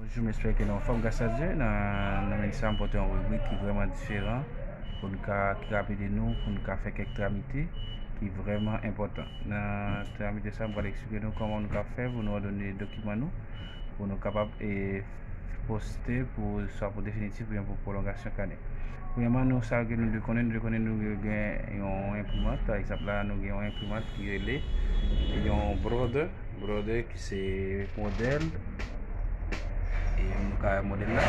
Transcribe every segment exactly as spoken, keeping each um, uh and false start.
Bonjou, m espere ke nou anfòm, gras a Dye. Nan, nan Minit sa, m pote yon ribrik ki vrèman diferan pou n ka, ki ka ede nou pou n ka fè kèk tramite ki vrèman enpòtan. Nan tramite sa, m pral eksplike nou kòman nou ka fè pou nou òdone dokiman nou, pou nou kapab e, poste pou, swa pou definitif oubyen pou pwolongasyon kanè. Premyèman, nou sa ke nou dwe konnen, nou dwe konnen nou gen yon enprimant. Pa egzanp la, nou gen yon enprimant ki rele yon Brother. Brother ki se modèl, e nou ka wè modèl la.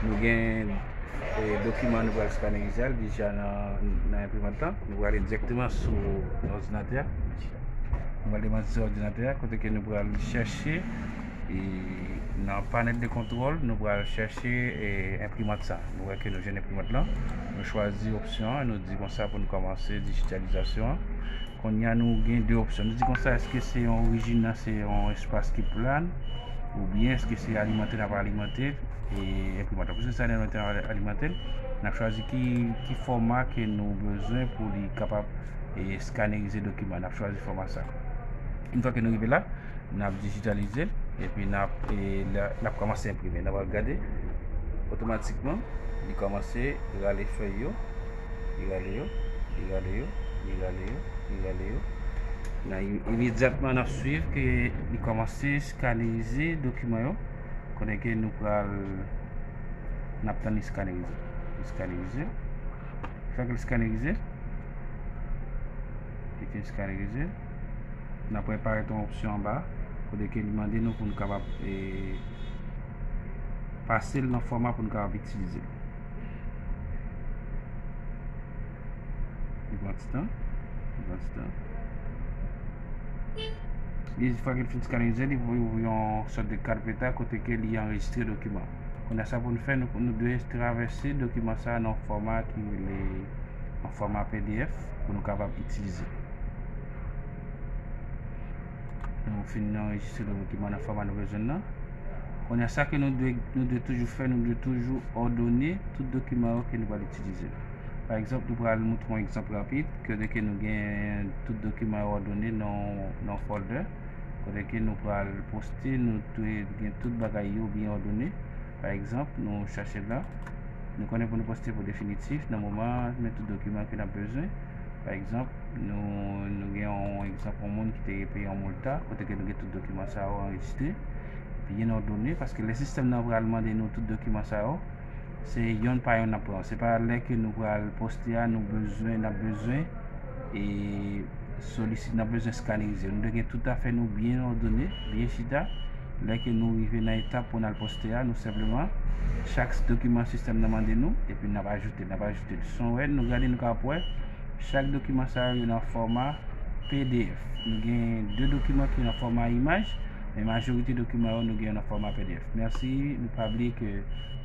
Nou gen e, dokiman nou pral skanerize a, l deja nan, nan enprimant lan. Nou prale dirèkteman sou nan òdinatè a. Nou prale devan sou òdinatè a, kote ke nou pral chèche e, nan panèl de kontwòl, nou pral chèche e, enprimant sa. Nou wè ke nou jwenn enprimant lan. Nou chwazi opsyon an, nou di konsa pou nou kòmanse dijitalizasyon an. Kounye a nou gen de opsyon. Nou di konsa, èske se yon orijin nan, se yon espas ki plan, oubyen èske se alimante n ap alimante e, enprimant lan? Piske se alimante n ap alimante l, n ap chwazi ki, ki fòma ke nou bezwen pou li kapab e, skanerize dokiman. N ap chwazi fòma sa. Yon fwa ke nou rive la, n ap dijitalize l, epi n ap, e, la, n ap kòmanse enprime. N ap gade, otomatikman, li kòmanse rale fèy yo, li rale yo, li rale yo, li rale yo, li rale yo. Nan, imedyatman, n ap swiv ke li kòmanse skanerize dokiman yo. Konnen ke nou pral, n ap tann li skanerize. Li skanerize. Fè ke l skanerize. Li fin skanerize. N ap wè parèt yon opsyon anba, kote ke li mande nou pou nou kapab e, pase l nan fòma pou nou kapab itilize l. Li pran ti tan. Li pran ti tan. Li, fwa ke l fin skanerize, li voye ouvri yon sòt de karpeta kote ke li anrejistre dokiman. Kounye a sa pou nou fè, nou, nou dwe travèse dokiman sa nan yon fòma ki rele yon fòma P D F pou nou kapab itilize. Nou fin anrejistre dokiman nan fòma nou bezwen nan. Kounye a sa ke nou dwe, nou dwe toujou fè, nou dwe toujou òdone tout dokiman yo ke nou pral itilize. Pa egzanp, nou pral montre yon egzanp rapid, kote ke nou gen tout dokiman yo òdone nan, nan folder. Kote ke nou pral poste, nou dwe gen tout bagay yo byen òdone. Pa egzanp, nou chache la. Nou konnen pou nou poste pou definitif, nan moman an, men tout dokiman ke n ap bezwen. Pa egzanp, nou, nou gen yon egzanp, yon moun ki te peye yon multa, kote ke nou gen tout dokiman sa yo anrejistre, byen òdone, paske lè sistèm nan pral mande nou tout dokiman sa yo, se yonn pa yonn n ap pran. Se pa lè ke nou pral poste a, nou bezwen, n ap bezwen, e, solisit, n ap bezwen skanerize. Nou dwe gen tout afè nou byen òdone, byen chita. Lè ke nou rive nan etap pou n al poste a, nou senpleman, chak dokiman sistèm nan mande nou, epi n ap ajoute, n ap ajoute. Si w wè, nou gade, nou ka wè, chak dokiman sa yo nan fòma P D F. Nou gen de dokiman ki nan fòma imaj, men majorite dokiman yo nou gen nan fòma P D F. Mèsi, nou pa bliye ke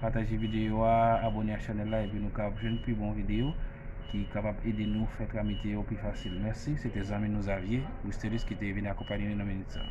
pataje videyo a, abòne ak chanèl la, epi nou ka jwenn pi bon videyo ki kapab ede nou fè tramite yo pi fasil. Mèsi, se te zanmi nou Xavier Gustelus ki te vin akonpanye nou nan minit sa.